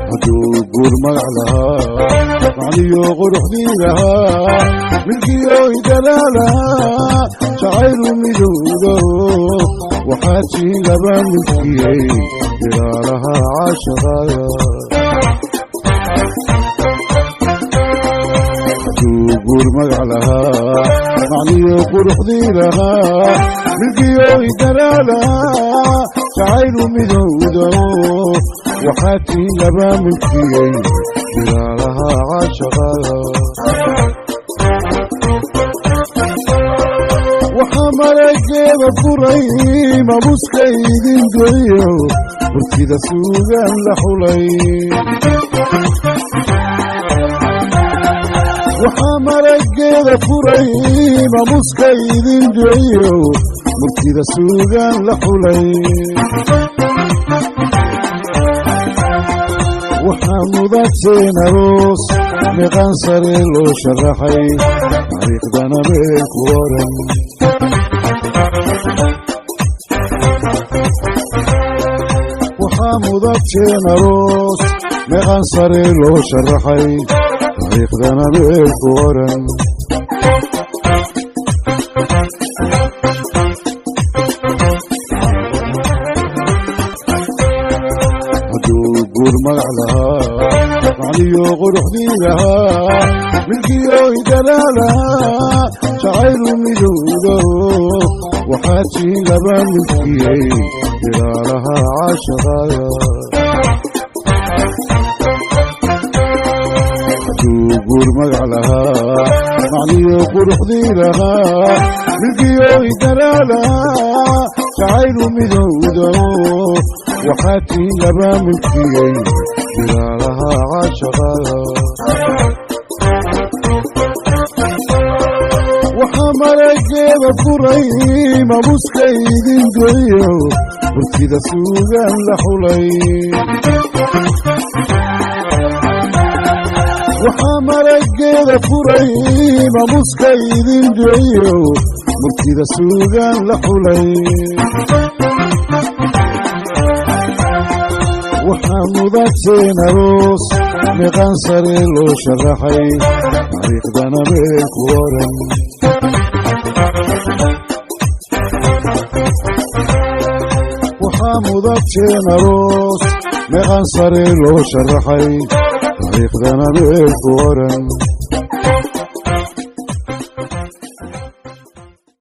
Hadduu guur magac lahaa, macniyo quruxdii lahaa, milkiyo idalaalahaa, jacaylu midowdo, waxaa tii laba milkiyey ilaalaha caashaqaada. Hadduu guur magac lahaa, macniyo quruxdii lahaa, milkiyo idalaalahaa, jacaylu midowdo, waxaa tii laba milkiyey ilaalaha caashaqaada. Waxaa marageeda furay mabuska idin geeyo, murtida suugaan la xulay. Waxaa marageeda furay mamuska idin geeyo, murtida suugaan la xulay. Waxaa mudateen aroos meeqaan sare loo sharaxay, taariikhdana meel ku oran. Waxaa mudateen aroos meeqaan sare loo sharaxay, taariikhdana meel ku oran. Hadduu guur magac lahaa, macniyo quruxdii lahaa, milkiyo idalaalahaa, jacaylu midowdo, waxaa tii laba milkiyey ilaalaha caashaqaada. Hadduu guur magac lahaa, macniyo quruxdii lahaa, milkiyo idalaalahaa, jacaylu midowdo, waxaa tii laba milkiyey ilaalaha caashaqaada. Waxaa marageeda furay mabuska idin geeyo, murtida suugaan la xulay. Waxaa marageeda furay mamuska idin geeyo, murtida suugaan la xulay. Waxaa mudateen aroos meeqaan sare loo sharaxay, taariikhdana meel ku oran. Waxaa mudateen aroos meeqaan sare loo sharaxay, taariikhdana meel ku oran.